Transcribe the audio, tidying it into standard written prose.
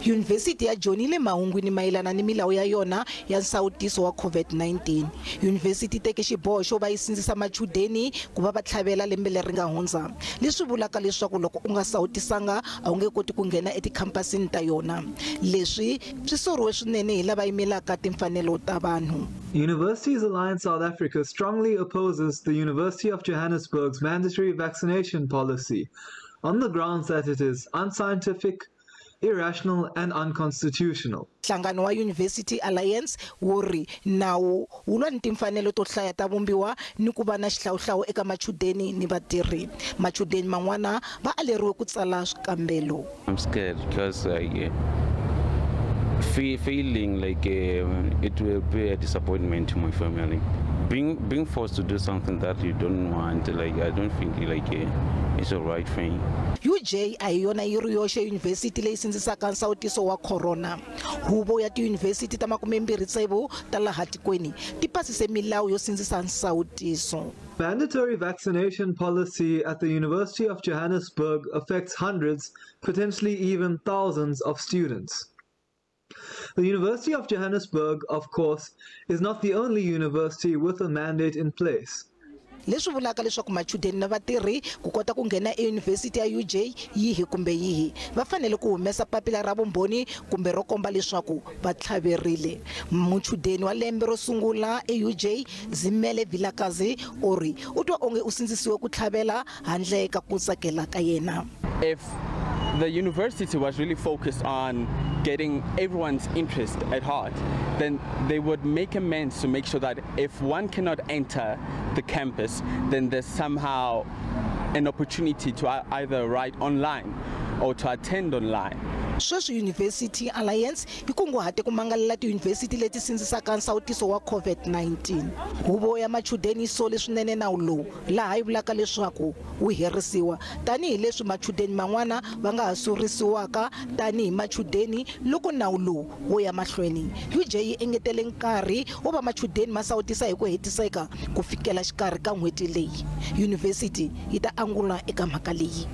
Yunivhesiti ya Joni yi le mahungwini mayelana ni milawu ya yona ya nsawutiso wa COVID-19. Yunivhesiti yi teke xiboho xo va yi sindzisa machudeni ku va va tlhavela lembe leri nga hundza, leswi vulaka leswaku loko u nga sawutisanga a wu nge koti ku nghena etikhampasini ta yona. Leswi swi soriwe swinene hi lava yimelaka timfanelo ta vanhu. Universities Alliance South Africa strongly opposes the University of Johannesburg's mandatory vaccination policy on the grounds that it is unscientific, irrational and unconstitutional. Nhlangano wa University Alliance wu ri nawu wu lwa ni timfanelo to hlaya ta vumbiwa ni ku va na xihlawuhlawu eka machudeni ni vatirhi. Machudeni man'wana va aleriwe ku tsala swikambelo. I'm scared because like feeling like it will be a disappointment to my family. Being forced to do something that you don't want, like I don't think like it's the right thing. UJ a hi yona yi ri yoxe yunivhesiti leyi sindzisaka nsawutiso wa corona. Huvo ya tiyunivhesiti ta 26 ta laha tikweni ti pasise milawu yo sindzisa nsawutiso. Mandatory vaccination policy at the University of Johannesburg affects hundreds, potentially even thousands of students. The University of Johannesburg, of course, is not the only university with a mandate in place. Leswi vulaka leswaku machudeni na vatirhi ku kota ku nghena eyunivhesiti ya UJ yihi kumbe yihi va fanele ku humesa papila ra vumbhoni kumbe ro komba leswaku va tlhaverile. Muchudeni wa lembe ro sungula eUJ Zimele Vilakazi u ri u twa onge u sindzisiwe ku tlhavela handle ka ku tsakela ka yena. If the university was really focused on getting everyone's interest at heart, then they would make amends to make sure that if one cannot enter the campus, then there's somehow an opportunity to either write online or to attend online. Sweswi University Alliance yi kunguhate ku mangalela tiyunivhesiti leti sindzisaka nsawutiso wa COVID-19. Huvo ya machudeni yi sole swinene nawu lowu, laha yi vulaka leswaku wu herisiwa tanihileswi machudeni man'wana va nga ha surisiwaka tanihi machudeni loko nawu lowu wo ya mahlweni. UJ yi engetele nkarhi wo va machudeni ma sawutisa hi ku hetiseka ku fikela xikarhi ka n'hweti leyi. Yunivhesiti yi ta angula eka mhaka leyi.